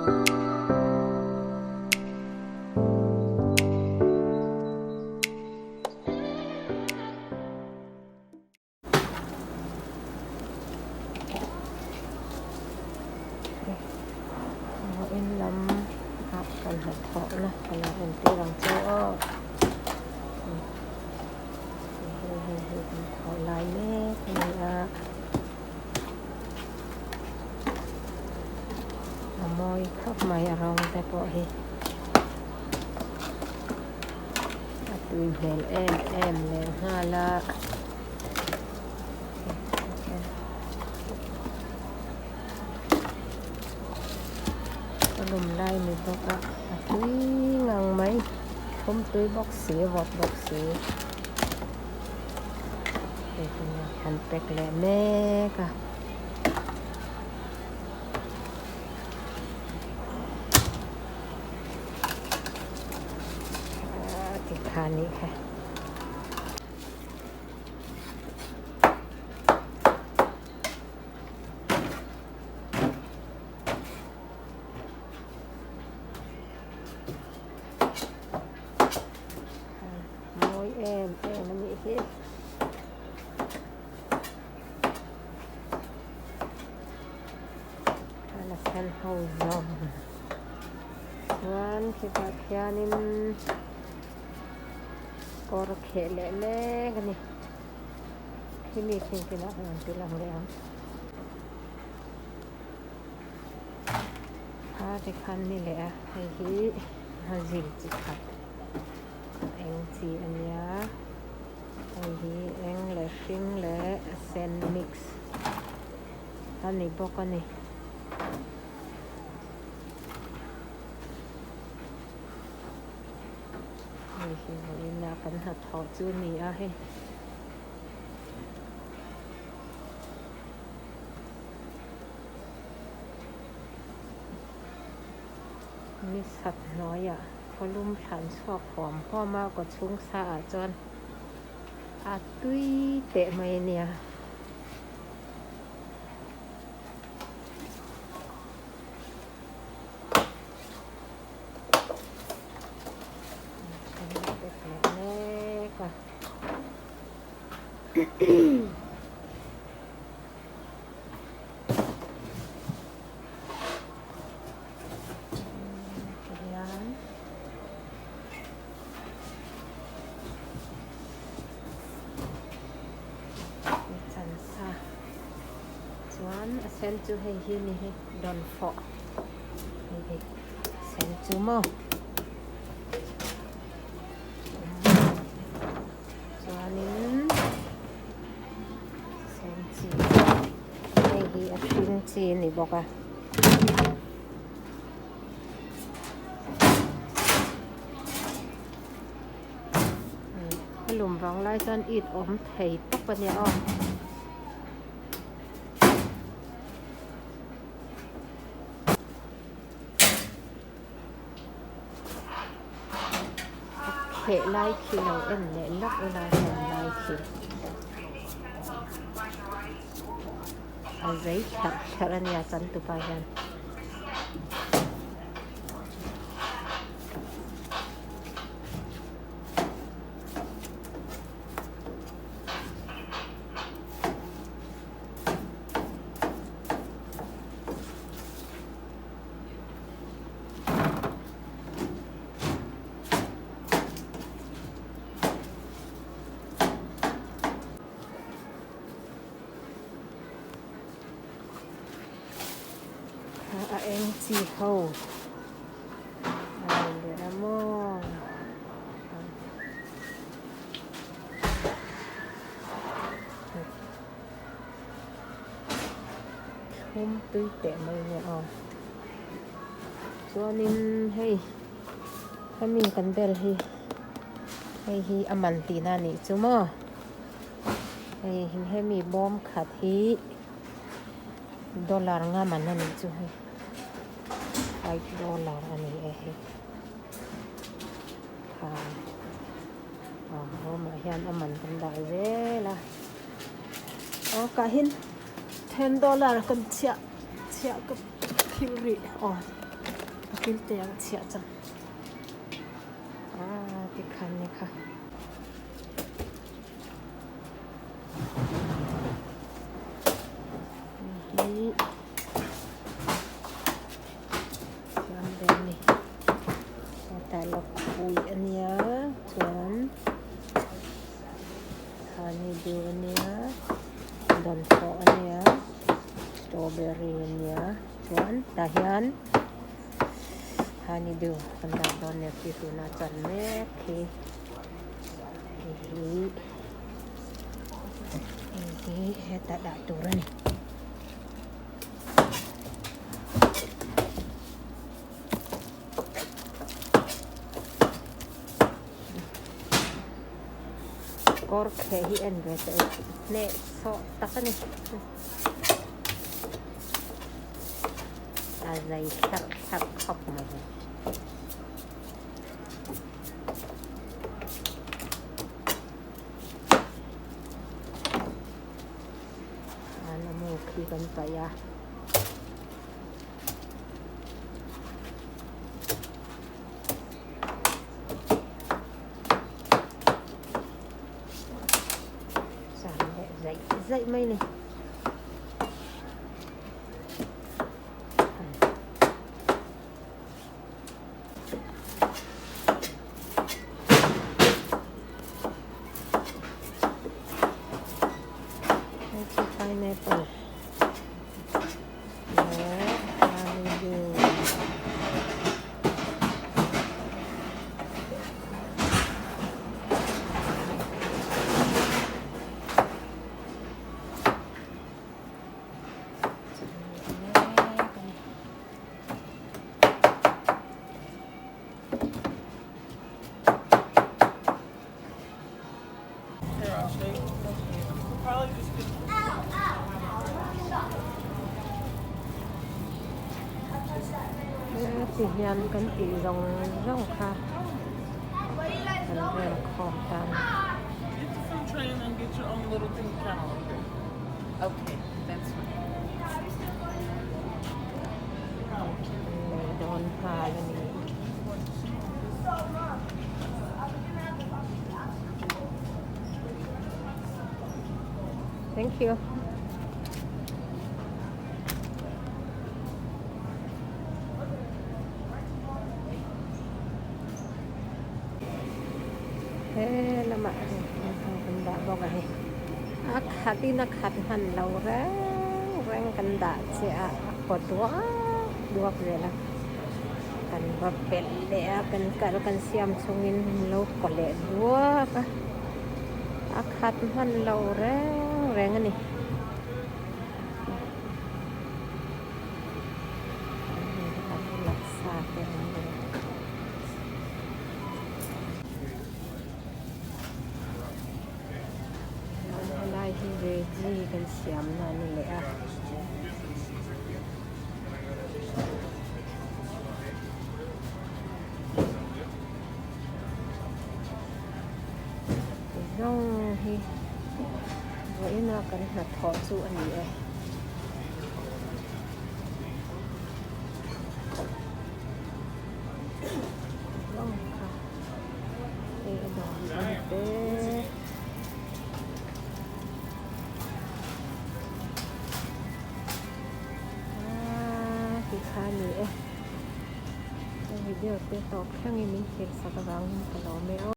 Vawiin lam ah kan hnathawh na ka lo entir ang chu aw hei hei hei kan thawh lai mek a ni a a mawi khawp mai a rawng te pawh hi a tui hmel em em leh nghal a. Ka lum lai ni bawk a a tui ngang mai thum tui bawk si vawt bawk si hei hi an pack leh mek a. Tikha nih kha. Mawi em em a nih hi. A sen ho zawng chuan khitah khianin kawr kheh leh mek a ni. Khimi khin kinah khan an ti lang leh ang. A tikhan ni leh a hei hi nghazil chi khat a eng chi a nia hei hi eng leh hring leh a sen mix a ni bawk a ni. Hei hi vawiin a kan hnathawh chu a ni a hei. Ni sat hnuaiah khawlum thlan chhuak huam huam a kaw chhung sa ah chuan a tui teh mai a nia. Chuan a sen chu hei hi ni hi dawnfawh hei hi a sen chu maw chuanin sen chi hei hi a hring chi a ni bawk a. A lum vang lai chuan it awm thei tawp a nia aw. A kheh lai khi lo en leh lawk ula hian lai khi a zei thlarh thlarh a nia chantupa hian. A eng chi ho a ni leh a maw thlum tui teh mai nia aw chuanin hei hemi kan bel hi hei hi a man tihna a nih chu maw hei hemi bawm khat hi. Dollar nga man a nih chu hei five dollar a ni e hei kha aw bawmah hian a man kan dah zel a aw kahin ten dollar kan chhiah chhiah ka thil rih aw. A kil te ang chhiah chang ah tikhan ni kha. Hei hi siam ve a ni hetah lakhuih a nia chuan honeydew a nia dawnfawh a nia strawberry a nia chuan tah hian honeydew kan dah dawn nia khi tuna chan mek hi hei hi hei hi hetah dah tur a ni. Kawr kheh hi en ve teh u hneh sawh tak a ni a zai thlarh thlarh khawp mai. An a mu khi kan paih a. San leh zaih zaih mai ni. Hei chu pineapple leh honeydew. Ti hian kan tih zawng zawng kha kan rel khawm ta a ni. Lei dawn nghal a ni. Thank you. He lamah kan dah bawk a hei. A khat in a khat hman lo reng reng kan dah chiah a a kaw duak duak zel a. Kan va pelh leh a kan kal kan siam chungin an lo kaw leh duak a a khat hman lo reng reng a ni. A bulah sa te a awm ve. Helai hi veggie kan siamna a ni leh a. Zawng hi vawiina kan hnathawh chu a ni e. Zawng kha hei a dawr ang te. Ti kha a ni e. Ka video te tawp thlengin min thlir sak avangin ka lawm e aw.